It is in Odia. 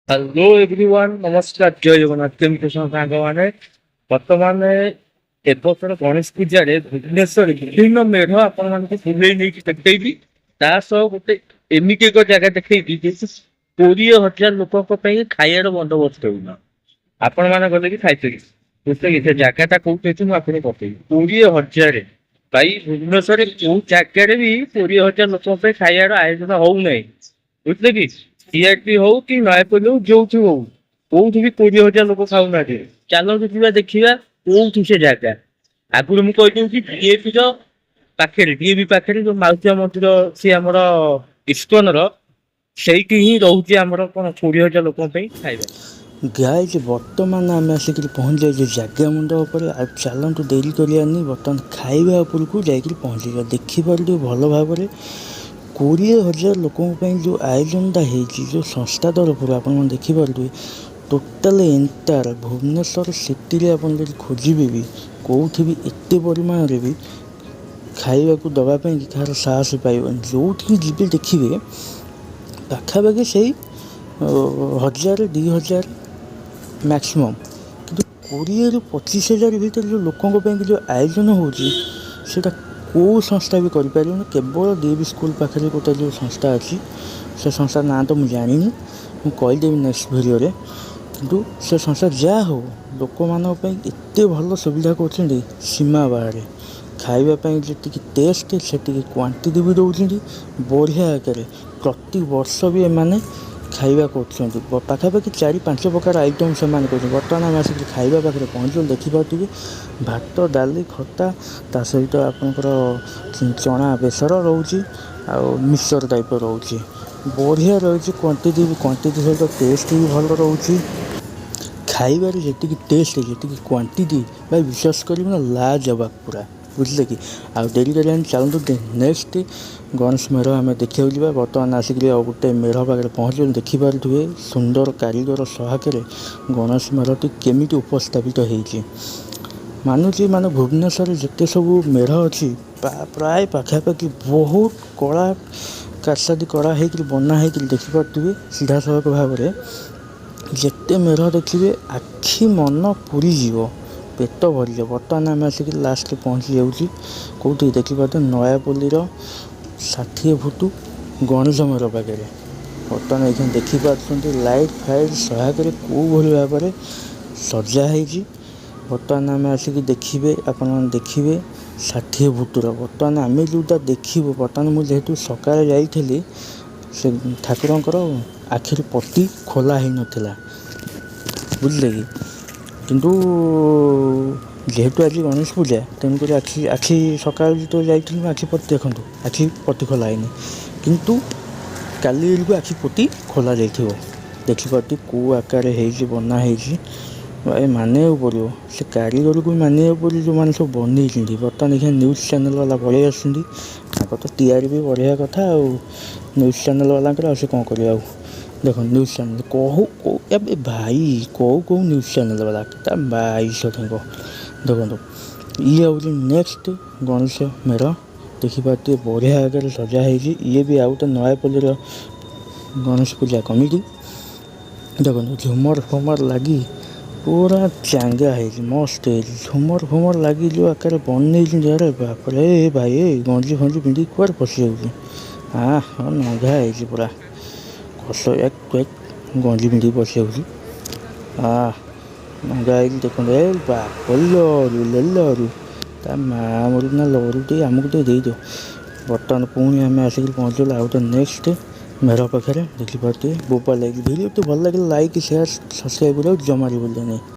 ହ୍ୟାଲୋ ଏଭ୍ରିୱାନ୍, ନମସ୍କାର, ଜୟ ଜଗନ୍ନାଥ। କେମିତି ଅଛନ୍ତି ସାଙ୍ଗମାନେ? ବର୍ତ୍ତମାନ ଏବର୍ଷର ଗଣେଶ ପୂଜାରେ ଭୁବନେଶ୍ୱରରେ ବିଭିନ୍ନ ମେଢ ଆପଣମାନଙ୍କୁ ବୁଲେଇ ନେଇକି ଦେଖେଇବି। ତା ସହ ଗୋଟେ ଏମିତି ଏକ ଜାଗା ଦେଖେଇବି ଯେ 20,000 ଲୋକଙ୍କ ପାଇଁ ଖାଇବାର ବନ୍ଦୋବସ୍ତ ହେଉଛି। ଆପଣମାନେ ଗଲେ ବି ଖାଇପାରିବେ, ବୁଝିଲେ କି? ସେ ଜାଗାଟା କୋଉଠି ଅଛି, ମୁଁ ଆପଣଙ୍କୁ ବତେଇବି। 20,000 ଭାଇ, ଭୁବନେଶ୍ୱରରେ କୋଉ ଜାଗାରେ ବି 20,000 ଲୋକଙ୍କ ପାଇଁ ଖାଇବାର ଆୟୋଜନ ହଉନାହିଁ, ବୁଝିଲେ କି? ସିଆରପି ହଉ କି ନୟାପଲ୍ଲୀ ହଉ, ଯୋଉଠି ହଉ, କୋଉଠି ବି 20,000 ଲୋକ ଖାଉନାହାନ୍ତି। ଚାଲନ୍ତୁ ଯିବା, ଦେଖିବା କୋଉଠି ସେ ଜାଗା। ଆଗରୁ ମୁଁ କହିଦଉଛି, ଡିଏପି ର ପାଖରେ, ଡିଏପି ପାଖରେ ଯୋଉ ମାଉସୀ ମନ୍ଦିର ଅଛି ଆମର ଇସ୍କନର, ସେଇଠି ହିଁ ରହୁଛି ଆମର କଣ 20,000 ଲୋକଙ୍କ ପାଇଁ ଖାଇବା। ଗାଇଜ୍, ବର୍ତ୍ତମାନ ଆମେ ଆସିକିରି ପହଞ୍ଚି ଯାଇଛୁ ଜାଗା ମୁଣ୍ଡ ଉପରେ। ଆଉ ଚାଲନ୍ତୁ, ଡେରି କରିବାନି, ବର୍ତ୍ତମାନ ଖାଇବା ଉପରକୁ ଯାଇକିରି ପହଞ୍ଚିଯିବା। ଦେଖିପାରୁଥିବେ ଭଲ ଭାବରେ, 20,000 ଲୋକଙ୍କ ପାଇଁ ଯେଉଁ ଆୟୋଜନଟା ହେଇଛି ଯେଉଁ ସଂସ୍ଥା ତରଫରୁ, ଆପଣମାନେ ଦେଖିପାରୁଥିବେ। ଟୋଟାଲ ଏଣ୍ଟାୟାର ଭୁବନେଶ୍ୱର ସିଟିରେ ଆପଣ ଯଦି ଖୋଜିବେ ବି, କେଉଁଠି ବି ଏତେ ପରିମାଣରେ ବି ଖାଇବାକୁ ଦେବା ପାଇଁ କାହାର ସାହସ ପାଇବନି। ଯେଉଁଠିକି ଯିବେ ଦେଖିବେ, ପାଖାପାଖି ସେଇ 1000, 2000 ମ୍ୟାକ୍ସିମମ୍। କିନ୍ତୁ 20ରୁ 25 ହଜାର ଭିତରେ ଯେଉଁ ଲୋକଙ୍କ ପାଇଁ ଯେଉଁ ଆୟୋଜନ ହେଉଛି, ସେଇଟା କେଉଁ ସଂସ୍ଥା ବି କରିପାରିବନି। କେବଳ ଡିଏଭି ସ୍କୁଲ ପାଖରେ ଗୋଟେ ଯେଉଁ ସଂସ୍ଥା ଅଛି, ସେ ସଂସ୍ଥା ନାଁ ତ ମୁଁ ଜାଣିନି, ମୁଁ କହିଦେବି ନେକ୍ସଟ ଭିଡ଼ିଓରେ। କିନ୍ତୁ ସେ ସଂସ୍ଥା ଯାହା ହଉ, ଲୋକମାନଙ୍କ ପାଇଁ ଏତେ ଭଲ ସୁବିଧା କରୁଛନ୍ତି ସୀମା ବାହାରେ। ଖାଇବା ପାଇଁ ଯେତିକି ଟେଷ୍ଟ, ସେତିକି କ୍ୱାଣ୍ଟିଟି ବି ଦେଉଛନ୍ତି ବଢ଼ିଆ ଆକାରରେ। ପ୍ରତିବର୍ଷ ବି ଏମାନେ ଖାଇବା କରୁଛନ୍ତି। ପାଖାପାଖି ଚାରି ପାଞ୍ଚ ପ୍ରକାର ଆଇଟମ୍ ସେମାନେ କରୁଛନ୍ତି। ବର୍ତ୍ତମାନ ଆମେ ଆସିକି ଖାଇବା ପାଖରେ ପହଞ୍ଚିଗଲୁ। ଦେଖିପାରୁଥିବେ, ଭାତ, ଡାଲି, ଖଟା, ତା ସହିତ ଆପଣଙ୍କର ଚଣା ବେସର ରହୁଛି ଆଉ ମିକ୍ସଚର୍ ଟାଇପ୍ର ରହୁଛି। ବଢ଼ିଆ ରହିଛି। କ୍ୱାଣ୍ଟିଟି ବି, କ୍ୱାଣ୍ଟିଟି ସହିତ ଟେଷ୍ଟ ବି ଭଲ ରହୁଛି। ଖାଇବାରେ ଯେତିକି ଟେଷ୍ଟ, ଯେତିକି କ୍ୱାଣ୍ଟିଟି, ଭାଇ ବିଶ୍ୱାସ କରିବେ ନା, ଲାଜବାବ ପୁରା, ବୁଝିଲେ କି? ଆଉ ଡେରି କରିବାନି, ଚାଲନ୍ତୁ, ନେକ୍ସଟ ଗଣେଶ ମେଢ଼ ଆମେ ଦେଖିବାକୁ ଯିବା। ବର୍ତ୍ତମାନ ଆସିକିରି ଆଉ ଗୋଟେ ମେଢ଼ ପାଖରେ ପହଞ୍ଚିଗଲୁ। ଦେଖିପାରୁଥିବେ, ସୁନ୍ଦର କାରିଗର ସହାୟକରେ ଗଣେଶ ମେଢ଼ଟି କେମିତି ଉପସ୍ଥାପିତ ହେଇଛି। ମାନୁଛି, ମାନେ ଭୁବନେଶ୍ୱରରେ ଯେତେ ସବୁ ମେଢ଼ ଅଛି, ପ୍ରାୟ ପାଖାପାଖି ବହୁତ କଳା କାରସାଦି କରା ହେଇକିରି ବନା ହେଇକିରି। ଦେଖିପାରୁଥିବେ ସିଧାସଳଖ ଭାବରେ, ଯେତେ ମେଢ଼ ଦେଖିବେ ଆଖି ମନ ପୁରିଯିବ, ପେଟ ଭରିଯିବ। ବର୍ତ୍ତମାନ ଆମେ ଆସିକି ଲାଷ୍ଟରେ ପହଞ୍ଚି ଯାଉଛି କେଉଁଠି? ଦେଖିପାରୁଥିବେ, ନୟାପଲ୍ଲୀର 60 ଫୁଟ ଗଣେଶ ମେଢ଼ ପାଖରେ। ବର୍ତ୍ତମାନ ଏଇখানে ଦେଖିପାରୁଛନ୍ତି, ଲାଇଟ୍ ଫାଇଟ୍ ସହାୟକରେ କେଉଁ ଭଳି ଭାବରେ ସଜା ହେଇଛି। ବର୍ତ୍ତମାନ ଆମେ ଆସିକି ଦେଖିବେ, ଆପଣମାନେ ଦେଖିବେ 60 ଫୁଟର। ବର୍ତ୍ତମାନ ଆମେ ଯେଉଁଟା ଦେଖିବୁ, ବର୍ତ୍ତମାନ ମୁଁ ଯେହେତୁ ସକାଳେ ଯାଇଥିଲି, ସେ ଠାକୁରଙ୍କର ଆଖିରୁ ପଟି ଖୋଲା ହେଇନଥିଲା, ବୁଝିଲେ କି? କିନ୍ତୁ ଯେହେତୁ ଆଜି ଗଣେଶ ପୂଜା, ତେଣୁକରି ଆଖି ଆଖି ସକାଳୁ ଯେତେବେଳେ ଯାଇଥିଲି ମୁଁ, ଆଖି ପଟି ଦେଖନ୍ତୁ, ଆଖି ପଟି ଖୋଲା ହେଇନି। କିନ୍ତୁ କାଲି ବେଳକୁ ଆଖି ପଟି ଖୋଲା ଯାଇଥିବ। ଦେଖିପାରୁଥିବେ କେଉଁ ଆକାରରେ ହେଇଛି, ବନା ହେଇଛି। ଭାଇ, ମାନିବାକୁ ପଡ଼ିବ, ସେ କାରିଗରକୁ ବି ମାନିବାକୁ ପଡ଼ିବ, ଯେଉଁମାନେ ସବୁ ବନେଇଛନ୍ତି। ବର୍ତ୍ତମାନ ଦେଖିବା, ନ୍ୟୁଜ୍ ଚ୍ୟାନେଲ୍ ବାଲା ପଳେଇ ଆସୁଛନ୍ତି। ତାଙ୍କର ତ ଟିଆରପି ବଢ଼ିବା କଥା ଆଉ ନ୍ୟୁଜ୍ ଚ୍ୟାନେଲ୍ ବାଲାଙ୍କର, ଆଉ ସେ କ'ଣ କରିବେ ଆଉ? ଦେଖନ୍ତୁ, ନ୍ୟୁଜ୍ ଚ୍ୟାନେଲ୍ କହୁ କେଉଁ, ଏବେ ଭାଇ କେଉଁ କେଉଁ ନ୍ୟୁଜ୍ ଚ୍ୟାନେଲ୍ ବାଲା ତା ବାଇଶ ତାଙ୍କ। ଦେଖନ୍ତୁ, ଇଏ ହେଉଛି ନେକ୍ସଟ ଗଣେଶ ମେଢ଼। ଦେଖିପାରୁଥିବେ, ବଢ଼ିଆ ଆକାରରେ ସଜା ହେଇଛି। ଇଏ ବି ଆଉ ଗୋଟେ ନୟାପଲ୍ଲୀର ଗଣେଶ ପୂଜା କମିଟି। ଦେଖନ୍ତୁ, ଝୁମର ଫୁମର ଲାଗି ପୁରା ଚାଙ୍ଗା ହେଇଛି, ମସ୍ତ ହେଇଛି। ଝୁମର ଫୁମର ଲାଗି ଯେଉଁ ଆକାରରେ ବନେଇଛନ୍ତି, ଆରେ ବାପରେ। ଏ ଭାଇ, ଏ ଗଞ୍ଜି ଫଞ୍ଜି ପିନ୍ଧିକି କୁଆଡ଼େ ପଶିଯାଉଛି? ହଁ, ନଙ୍ଘା ହେଇଛି ପୁରା, କଷ ଏକ ଏକ ଗଞ୍ଜି ପିନ୍ଧିକି ପଶିଯାଉଛି। ନଙ୍ଗା ହେଇଛି ଦେଖନ୍ତୁ। ଏ ବାପ, ଲରୁ ଲେ ଲରୁ, ତା ମା ମରୁ ନା, ଲରୁ ଟିକେ ଆମକୁ ଟିକେ ଦେଇଦିଅ। ବର୍ତ୍ତମାନ ପୁଣି ଆମେ ଆସିକି ପହଞ୍ଚିଗଲୁ ଆଉ ଗୋଟେ ନେକ୍ସଟ ମେଢ଼ ପାଖରେ। ଦେଖିପାରୁଥିବେ, ବୋପା ଲାଗି। ଭିଡ଼ିଓଟି ଭଲ ଲାଗିଲେ ଲାଇକ୍, ସେୟାର, ସବସ୍କ୍ରାଇବ୍ କରିବାକୁ ଜମାରୁ ଭୁଲିବେନି।